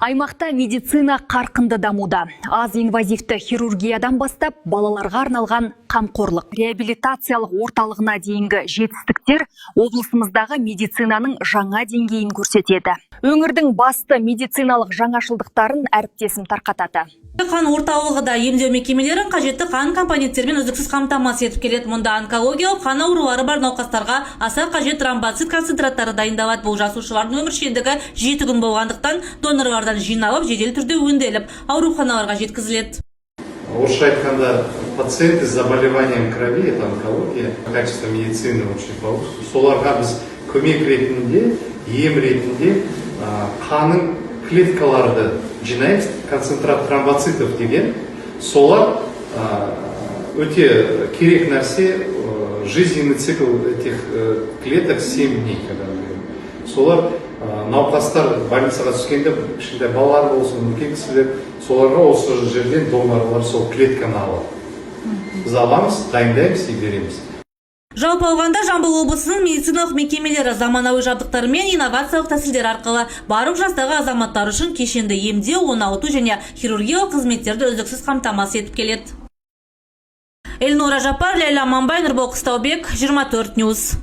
Аймақта медицина қарқынды дамуда. Аз инвазивті хирургиядан бастап балаларға арналған қамқорлық реабилитациялық орталығына дейінгі жетістіктер облысымыздағы медицинаның жаңа деңгейін көрсетеді. Өңірдің басты медициналық жаңашылдықтарын әріптесім тарқатады. Қан орталығы да емдеу мекемелерін қажетті қан компоненттерімен үздіксіз қамтамасыз етіп келеді. Мұнда онкологиялық, қан аурулары бар науқастарға аса қажет тромбоцит концентраттары дайындалады. Бұл жасушалардың өміршеңдігі 7 күн болғандықтан, донорлардан жиналып, жедел түрде өңделіп, ауруханаларға жеткізіледі. Орысша айтқанда, пациенты с заболеванием крови, это онкология, качество медицины очень повысилось. Соларға біз көмек ретінде, ем ретінде қанның клеткаларды жинаймыз, концентрат тромбоцитов деген. Солар өте керек нәрсе, жизненный цикл этих клеток 7 дней, когда мы говорим. Солар науқастар больницаға түскенде, кішкентай балалар болсын, үлкен кісілер, соларға осы жерден донорлар сол клетканы алады. Біз аламыз, дайындаймыз и береміз. Жалпы алғанда, Жамбыл облысының медициналық мекемелері заманауи жабдықтар мен инновациялық тәсілдер арқылы барлық жастағы азаматтар үшін кешенді емдеу, оңалту және хирургиялық қызметтерді үздіксіз қамтамасыз етіп келеді. Эльнура Жапар, Ләйлә Аманбай, Нұрбол Қыстаубек, 24 News.